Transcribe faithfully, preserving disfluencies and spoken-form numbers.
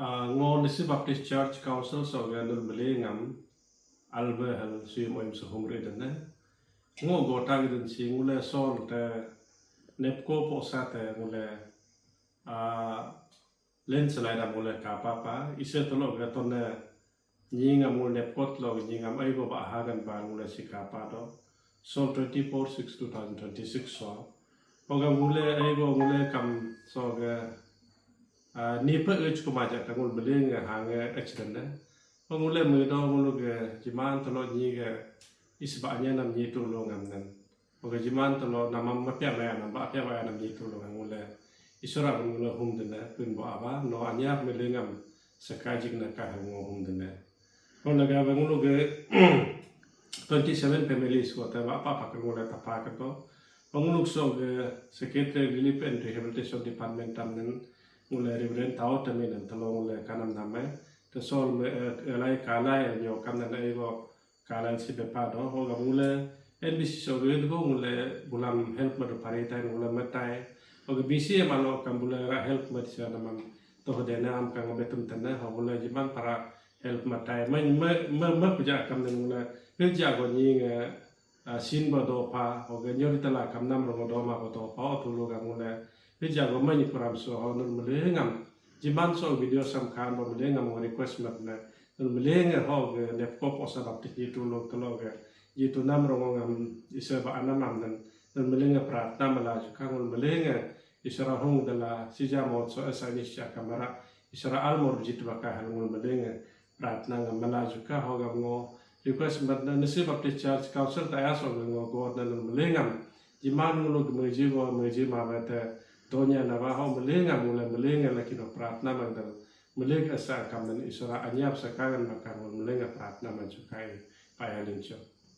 Ah, ngo Nyishi Baptist Church Council soge nul mele ngam albe hal suyum oyum suhum re dene. Ngo gota giden si ngule sol te nepko posa te ngule, ah, len selai da ngule kapa pa ise tolo ge tone nyi ngam ngul nepkot lo nyi ngam aibo ba hagan ba ngule si kapa do. Sol twenty-four six two thousand twenty-six so. Oga ngule aibo ngule kam soge, ah, nipa uch kumaja ka ngul mele nge hange accident ne. Ngule medo ngulu ge jiman tolo nyi ge isba anya nam nyi tu lo ngam nan. Oga jiman tolo namam mapia maya nam ba pia maya nam nyi tu lo ngam ngule. Isora ngule hum dene pun bo aba no anya mele ngam sekajik na ka ngo hum dene. Ho naga ba ngulu ge twenty-seven families ko te ba pa pa ngule tapa ka to. Ngulu so ge Secretary Relief and Rehabilitation Department tam nen ngule Reverend Tao Tame nen telo ngule kanam name. Te sol me, eh, lai kalai nyo kam nen ai go kalai si bepa do. Ho ga ngule N B C so ge go ngule bulam help ma do pare tai ngule metai. Ho ga B C M alo kam bule ra help ma disa namam to dena am kang betum tena. Ho ngule jiman para help matai. Ma, ma, ma, ma kuja kam nen ngule hija go nyi nge, ah, sin ba do pa, ho ge nyori tala kam nam ro do ma ba do pa, o tulu ga ngule. Hija go ma nyi kuram so, ho nul mele ngam. Jiman so video sam kan ba mele ngam ngo request mat na. Nul mele nge ho ge nepko posa baptis nyi tulu telo ge. Nyi tu nam ro ngam isa ba anam am nan. Nul mele nge pratna mala ju ka ngul mele nge. Isora hung dala sija mot so esa nisya kamara. Isora almor jit baka hal ngul mele nge pratna ngam mala ju ka ho gam ngo request mat na Nyishi Baptist Church Council ta ya so ngo god na ngul mele ngam. Jiman ngulu ge meji go meji ma ba te donya na ba ho mele ngam ngule mele nge laki no pratna mang dal mele nge esa kam nan Isora anyap sa kangan maka ngul mele nge pratna man ju kai payalin cho.